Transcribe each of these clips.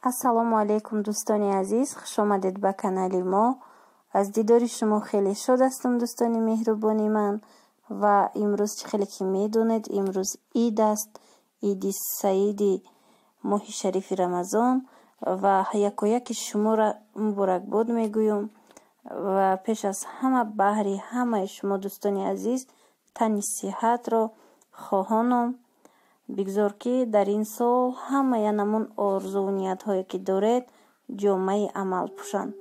Ассалому алайкум, дӯстони азиз, хуш омадед ба канали мо. Аз дидори шумо хеле шод ҳастам, дӯстони меҳрубони ман. Ва имрӯз, чӣ хеле ки медонед, имрӯз ид аст, иди саиди моҳи шарифи Рамазон, ва якояки шуморо муборакбод мегӯям. Ва пеш аз ҳама баҳри ҳамаи шумо, дӯстони азиз, тани сиҳатро хоҳонам. Бигзор, ки дар ин сол ҳамаи анамун орзуву ниятҳое, ки доред, ҷомаи амал пӯшанд.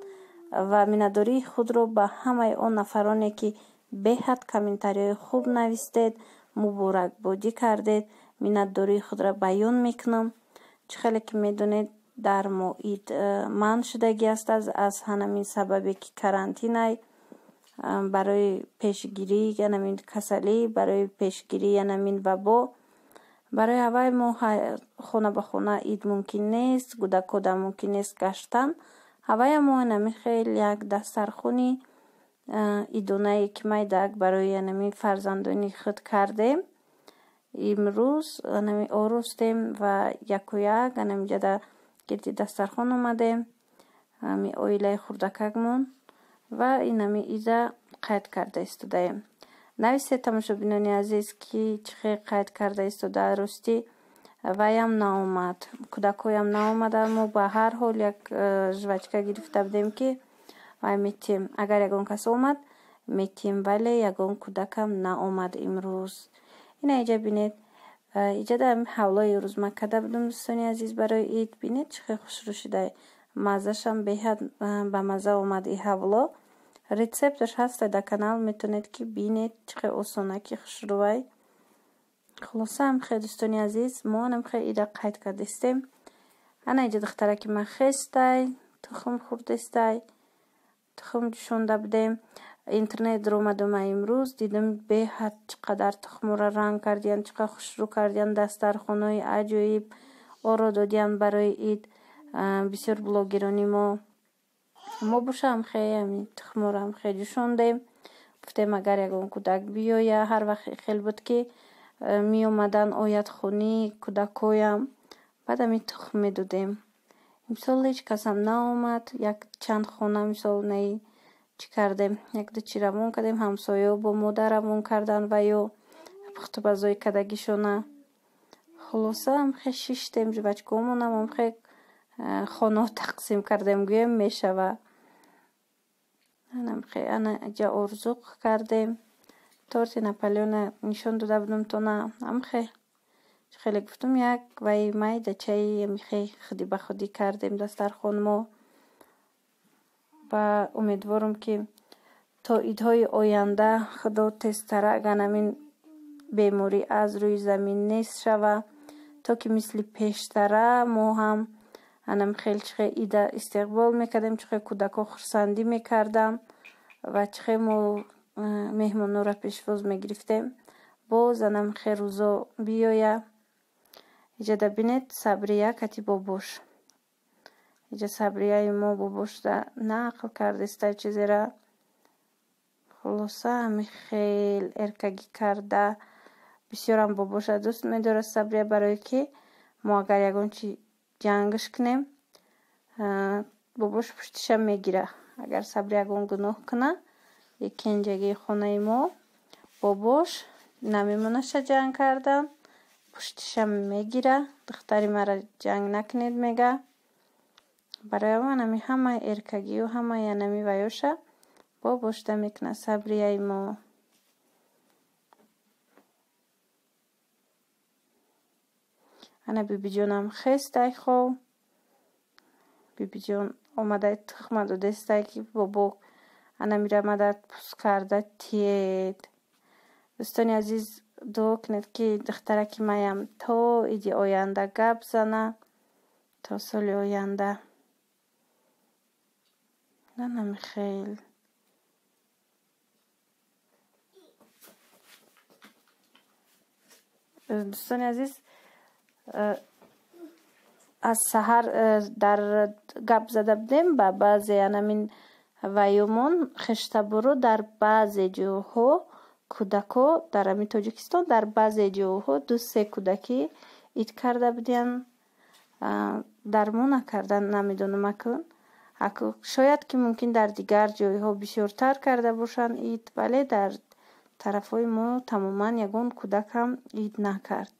Ва миннатдории худро ба ҳамаи он нафароне, ки беҳад комментариҳои хуб навистед, муборакбодӣ кардед, миннатдории худро баён мекунам. Чӣ хеле ки медонед, дар мо ид манъ шудагӣ аст аз ҳамин сабабе, ки карантинай, барои пешгирии анамин касалӣ, барои пешгирии анамин вабо. Барои ҳавай мо хона ба хона ид мумкин нест, кӯдакода мумкин нест гаштан. Ҳавая мо анами хел як дастархони идонае, ки майдаак, барои анами фарзандони худ кардем. Имрӯз анами оростем ва якояк анамиҷада гирди дастархон омадем, ами оилаи хурдакакмон, ва инами ида қайд карда истодаем. Нависед, тамошобинони азиз, ки чӣ хел қайд карда истода. Ростӣ, ваям наомад, кӯдакҳоям наомаданд. Мо ба ҳар ҳол як жвачка гирифта будем, ки вай метиҳем, агар ягон кас омад, метиҳем, вале ягон кӯдакам наомад имрӯз. Ина иҷа бинед, иҷада ҳавлои имрӯз ман карда будам, дӯстони азиз, барои ид. Бинед, чӣ хел хушрӯ шуда, маззашам беҳад ба мазза омад и ҳавло. Рецепташ ҳаста дар канал, метавонед, ки бинед, чӣ хел осонаки хушрӯвай. Хулоса, ҳамхел, дӯстони азиз, мо анамхел ида қайд кардистем. Ана иҷа духтараки ман хестай, тухм хӯрдестай, тухм ҷӯшонда будем. Интернет омадам имрӯз, дидам, беҳад чӣ қадар тухмҳоро ранг кардиян, чӣ қадар хушрӯ кардиян, дастархонаҳои аҷоиб оро додиян барои ид бисёр блогерони мо. Мо боша ҳамхел тухмҳоро ҳамхел ҷӯшондем. Гуфтем, агар ягон кӯдак биёя, ҳар вақт хел буд, ки меомаданд оятхонӣ кӯдакҳоям, баъд ҳамин тухм медодем. Имсол ҳеҷ касам наомад. Як чанд хона, мисол, наи чӣ кардем, якду чӣ равон кардем, ҳамсояҳо бо модар равон карданд ва ё пухтупазои кардагишона. Хулоса, ҳамхел шиштем, жвачкаҳомонам ҳамхел хонаҳо тақсим кардем, гӯем мешава. Ана иҷа орзуқ кардем. Торти Наполеона нишон дода будам тона. Ҳамхел, хеле гуфтум, як вай майдачаи ҳамихел худи ба худӣ кардем дастархон мо. Ва умедворам, ки то идҳои оянда Худо тезтарак анамин беморӣ аз рӯи замин нест шава, то ки мисли пештара мо ҳам анам хел чӣ хел ида истиқбол мекардем, чӣ хел кӯдакҳо хурсандӣ мекарданд ва чӣ хел мо меҳмонҳоро пешвоз мегирифтем. Боз анам хел рӯзо биёя. Иҷада бинед, Сабрия кати бобош. Иҷа Сабрияи мо бобошда нақл кардеста чизера. Хулоса, ҳами хел эркагӣ карда, бисёрам бобоша дӯст медорад Сабрия, барое ки мо агар ягон чи ҷангш кунем, бобош пуштиша мегира. Агар Сабрия ягон гуноҳ куна, кенҷагии хонаи мо, бобош намемонаша ҷанг кардан, пуштиша мегира. «Духтари маро ҷанг накунед», мега. Барои ман ами ҳамаи эркагию ҳамаи анами ваёша бобошда мекунад Сабрияи мо. Ана бибиҷонам хестай хоб. Бибиҷон омадай, тухма додестай, ки бобо анамира мада пӯст карда тиед. Дӯстони азиз, дуо кунед, ки духтараки маям то иди оянда гап зана, то соли оянда. Нанами хел. Дӯстони азиз, аз саҳар дар гап зада будем ба баъзе анамин ваёмон хештаборо. Дар баъзе ҷоҳо кӯдакҳо, дар ҳамин Тоҷикистон, дар баъзе ҷоҳо ду се кӯдакӣ ид карда будиянд. Дар мо накардан, намедонам акун. Шояд ки мумкин дар дигар ҷойҳо бисёртар карда бошанд ид, вале дар тарафҳои мо тамоман ягон кӯдак ҳам ид накард.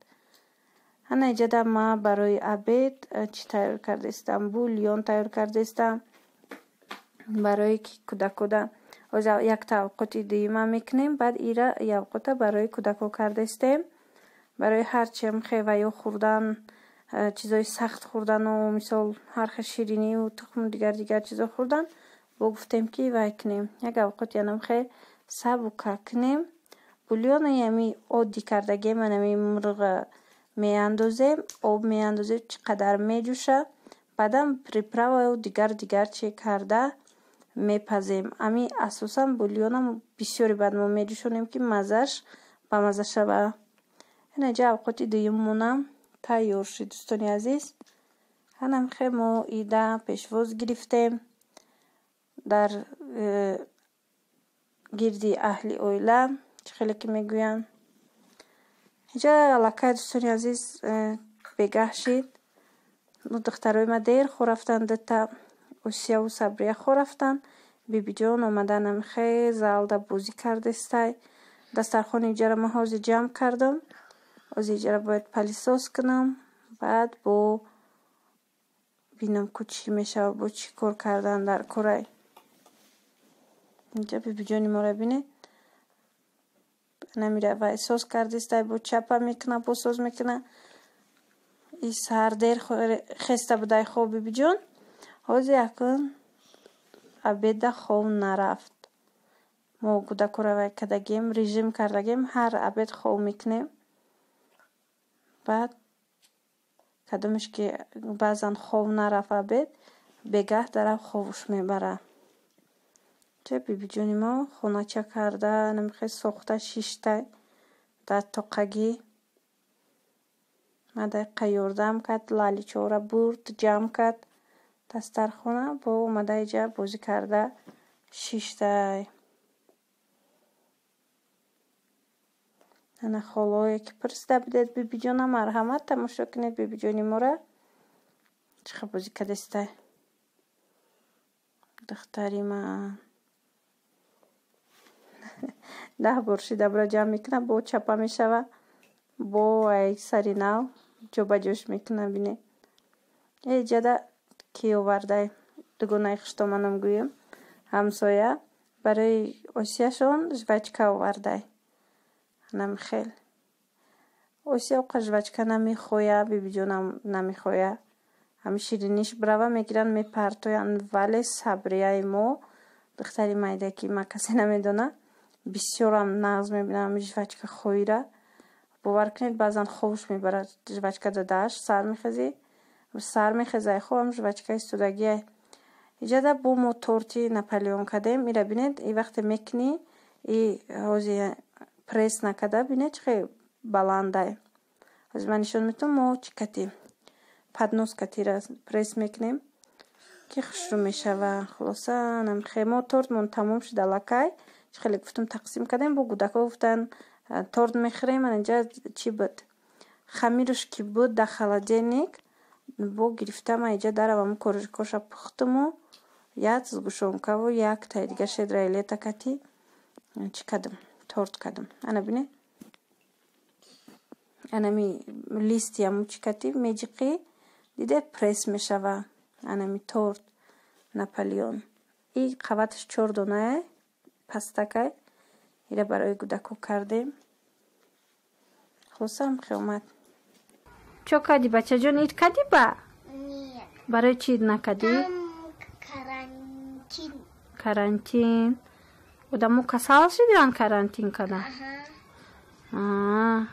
Ана иҷада ма барои обед чӣ тайёр кардаистам? Бульон тайёр кардаистам. Барои ки кӯдакода ҳозир якта авқоти дуюма мекунем, баъд ира авқота барои кӯдакҳо кардаистем. Барои ҳарчиам хе ва ё хӯрдан, чизои сахт хӯрдану мисол ҳар хел ширинию тухму дигар дигар чизо хӯрдан, бо гуфтем ки вай кунем. Як авқоти анам хе сабука кунем. Бульони ами оддӣ кардагием, анами мурғ меандозем, об меандозем, чӣ қадар меҷӯша, баъдан приправа ю дигар дигар чи карда мепазем. Ами асосан бульонам бисёре баъд мо меҷӯшонем, ки маззаш ба мазза шава. Инаҷа авқоти дуюммонам тайёр шуд, дӯстони азиз. Анам хе мо ида пешвоз гирифтем дар гирди аҳли оила, чӣ хеле ки мегӯянд. Инҷа аллакай, дӯстони азиз, бегаҳ шид. Духтарои ма дер хо рафтанд, дута Осияву Сабрия хо рафтанд. Бибиҷон омадан амхе залда бозӣ кардестай. Дастархони иҷара ман ҳозир ҷамъ кардам. Ҳозир иҷара бояд пылесос кунам, баъд бо бинам ку чӣ мешава, бо чӣ кор кардан дар корай. Инҷа бибиҷони моро бинед. Намира вай соз кардестай, бо чапа мекуна, бо соз мекуна. И саҳар дер хеста будай хоб бибиҷон. Ҳозир акун обеда хов нарафт. Мо кӯдакҳоро вай кардагем, режим кардагем, ҳар обед хов мекунем. Баъд кадомеш ки баъзан хов нарафт обед, бегаҳ дарав ховуш мебарад. Ча бибиҷони мо хонача карда, намихе сохта шиштай дар тоқагӣ. Ма дақиқа ёрдам кард, лаличора бурд, ҷамъ кард дастархона, бо омада иҷа бозӣ карда шиштай. Ана холое ки пурсида будед бибиҷона, марҳамат, тамошо кунед бибиҷони моро. Чӣ хел бозӣ кардестай. Духтари ман. 10 бор шида бура ҷамъ мекуна, бо чапа мешава, бо ай сари нав ҷобаҷош мекуна, бинед. Эҷада ки овардай дугонаи хуштоманам гӯем, ҳамсоя барои Осияшон жвачка овардай. Намихел. Осия оқа жвачка намехоя, бибиҷонам намехоя. Ҳами шириниш брава мегиранд, мепартоянд, вале Сабрияи мо, духтари майда ки ма касе намедона, бисёрам нағз мебинам ҳами жвачка хоира. Бовар кунед, баъзан ховуш мебарад жвачка дадааш, сар мехезӣ, сар мехезай хов ҳам жвачка истодагиай. Иҷада бо мо торти Наполеон кардем. Ира бинед, и вақте мекунӣ, и ҳозир пресс накарда, бинед чӣ хел баландай. Ҳозир ман нишон метавам, мо чӣ катӣ поднос катира пресс мекунем, ки хушрӯ мешава. Хулоса, намхе мо тортмон тамом шуд аллакай. Чӣ хеле гуфтум, тақсим кардем, бо кӯдакҳо гуфтанд торт мехӯрем. Анаҷа чӣ буд? Хамирш ки буд дар холодильник, бо гирифтам аиҷа даравам коржикоша пухтуму як сгущёнка ву яктаи дига "Щедрое лето" кати чӣ кардам, торт кардам. Ана бинед, анами листи аму чӣ кати меҷиқӣ, диде, пресс мешава. Анами торт Наполеон. И қаваташ чор донае пастакай. Ира барои кӯдакҳо кардем. Хулоса, хел омад. Чо кардӣ, бачаҷон, ид кардӣ ба? Нет. Барои чӣ ид накардӣ? Там карантин. Карантин. Одамо касал шудиан, карантин кардан. Ага.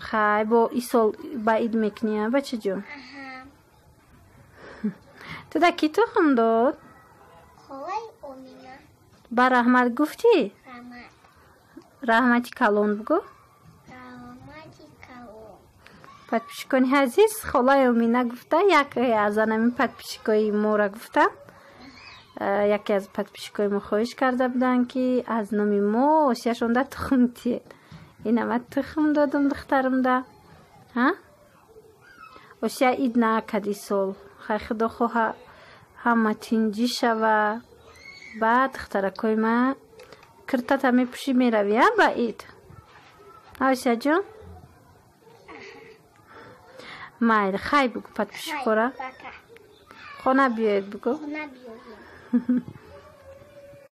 Хай, бо исол ба ид мекунӣ, а, бачаҷон? Ага. Ту да кӣ тухм дод? Холай Омина. Ба раҳмат гуфтӣ? Рамат. Раҳмати калон бугӯ. Рамати калон. Подписчикони азиз, холаи Омина гуфта, яке аз анами подписчикои мора гуфтанд. Яке аз подписчикои мо хоҳиш карда буданд, ки аз номи мо Осияшонда тухм диҳед. Инама тухм додум духтарумда. Ҳа? Осия ид накард исол. Хай, худо хоҳа, ҳама тинҷӣ шава. Баъд, духтаракои ма, киртата мепӯшӣ, меравӣ а ба ид, Осияҷон? Майли, хай бугӯ, подписчикора. Пока. Хона биёед бугӯ. Хона биёем.